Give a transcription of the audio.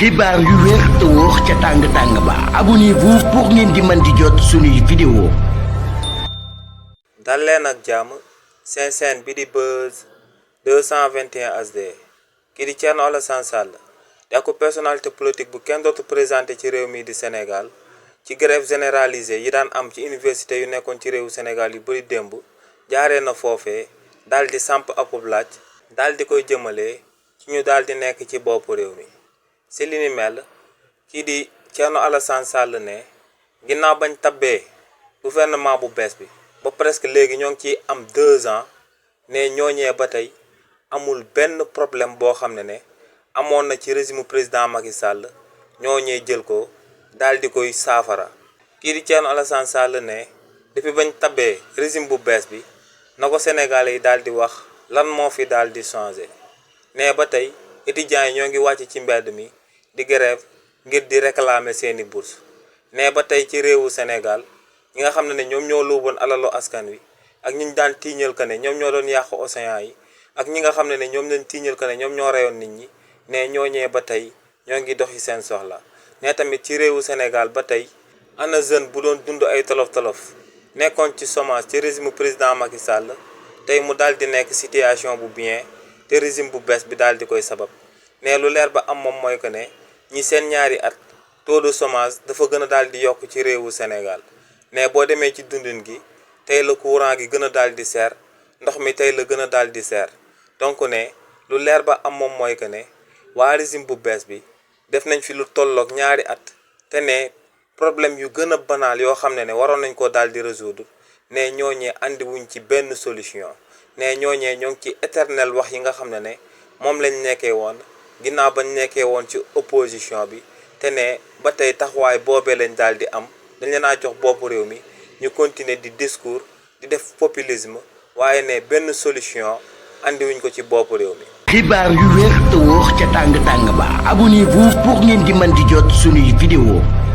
xibaar yu wér te wóor ca tàng ba abonnez-vous pour ngeen di mën di jot suñuy vidéo. dal leen ak jàmm seen chaîne bi di Buzz 221 HD kii di Thierno Alassane Sall di ak personnalité politique bu kenn dootu présenté ci réew mi di Sénégal ci grève généralisée yi daan am ci université yu nekkoon ci réewu Sénégal yu bari démb jaaree na foofee daal di samp akub laaj daal di koy jëmale ci ñu daal di nekk ci boppu réew mi. ci li ni mel kii di Thierno Alassane Sall ne ginnaaw bañ tabbee gouvernement bu bees bi ba presque léegi ñoo ngi ciy am 2 ans ne ñooñee ba tey amul benn problème boo xam ne amoon na ci régime président Macky Sall ñooñee jël ko daal di koy saafara. kii di Thierno Alassane Sall ne depuis bañ tabbee régime bu bees bi na ko Sénégalais yi daal di wax lan moo fi daal di changé ne ba tey étudiants yi ñoo ngi wàcc ci mbedd mi di grève ngir di réclamer seeni bourse ne ba tey ci réewu Sénégal ñi nga xam ne ñoom ñoo luuboon alalu askan wi ak ñi ñu daan tiiñal que ne ñoom ñoo doon yàq océan yi ak ñi nga xam ne ñoom lañ tiiñal que ne ñoom ñoo reyoon nit ñi ne ñooñee ba tey ñoo ngi doxi seen soxla. ne tamit ci réewu Sénégal ba tey ana jeune bu doon dund ay tolof-tolof nekkoon ci chômage ci régime président Macky Sall tey mu daal di nekk situation bu bien te régime bu bees bi daal di koy sabab ne lu leer ba am moom mooy que ne ñi seen ñaari at taux de chômage dafa gën a daal di yokk ci réewu Sénégal ne boo demee ci dundin gi tey la courant gi gën a daal di seer ndox mi tey la gën a daal di seer donc ne lu leer ba am moom mooy que ne waa régime bu bees bi def nañ fi lu tolloog ñaari at te ne problème yu gën a banal yoo xam ne waroon nañ ko daal di résoudre ne ñooñee andi wuñ ci benn solution ne ñooñee ñoo ngi ci éternel wax yi nga xam ne moom lañ nekkee woon ginnaaw bañ nekkee woon ci opposition bi te ne ba tey taxawaay boobee lañ daal di am dañ leen a jox boppu réew mi ñu continuer di discours di def populisme waaye ne benn solution andi wuñ ko ci boppu réew mi. xibaar yu wér te wóor ca tàng ba abonnez-vous pour ngeen di mën di jot suñuy vidéo.